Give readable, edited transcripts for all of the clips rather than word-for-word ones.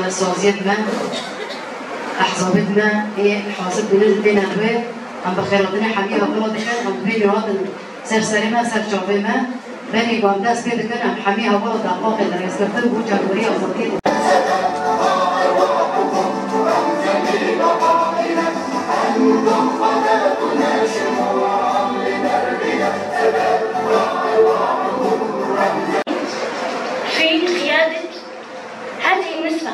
سازيتنا أحزابتنا هي حاصل بين ندوة عم بخيراتنا حميها بلا دخل عم بين راد سر سرما سر جاوبنا بني قام دست بيدكن عم حميها بلا دقائق الرئيس كتب وجمهورية وزكية. في قيادة هذه النسبة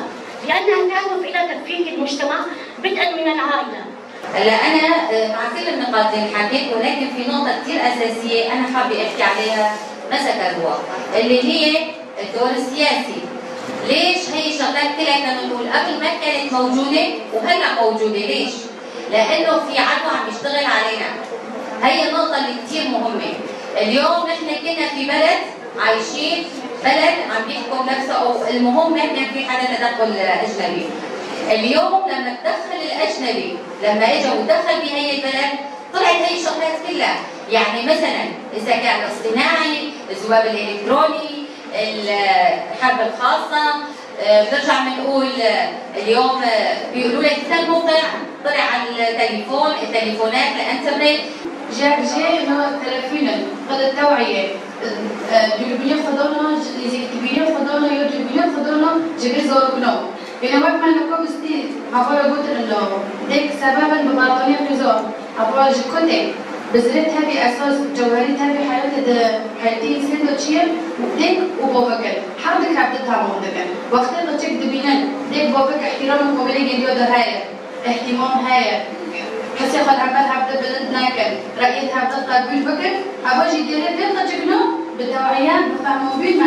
لأنها تهدف إلى تفكيك المجتمع بدءا من العائلة. هلا أنا مع كل النقاط اللي حكيت، ولكن في نقطة كثير أساسية أنا حابة أحكي عليها ما ذكروها، اللي هي الدور السياسي. ليش هي الشغلات كلها نقول قبل ما كانت موجودة وهلا موجودة؟ ليش؟ لأنه في عدو عم يشتغل علينا. هي النقطة اللي كثير مهمة. اليوم نحن كنا في بلد عايشين، بلد عم بيحكم نفسه، أو المهم ما كان في حدا تدخل أجنبي. اليوم لما تدخل الأجنبي، لما إجا ودخل بهي البلد، طلعت هي الشغلات كلها. يعني مثلا الذكاء الاصطناعي، الذباب الإلكتروني، الحرب الخاصة. بنرجع بنقول اليوم بيقولوا لك الموقع طلع على التليفون، التليفونات، الانترنت. جاك انه تلفون قد التوعية جلبية خضونا لزيكتبية خضونا يوتيوبية خضونا جبر زوركنا. يعني وقت ما نكون بستي عبارة قلت إنه ديك سببا ببريطانيا قزار عبارة جكوتي بزرتها بأساس جوهرتها بحياة حياتي سندوتشير ديك وبابك حردك عبدتها مهدك وقت تشك دبينان ديك بابك احترام قبلي جديد هاي اهتمام هاي حسي خد عمال عبد بلد ناكل رأيتها عبد قبول بكر أبغى جديد ديك تشكنا بالتوعية بفهموا بيه.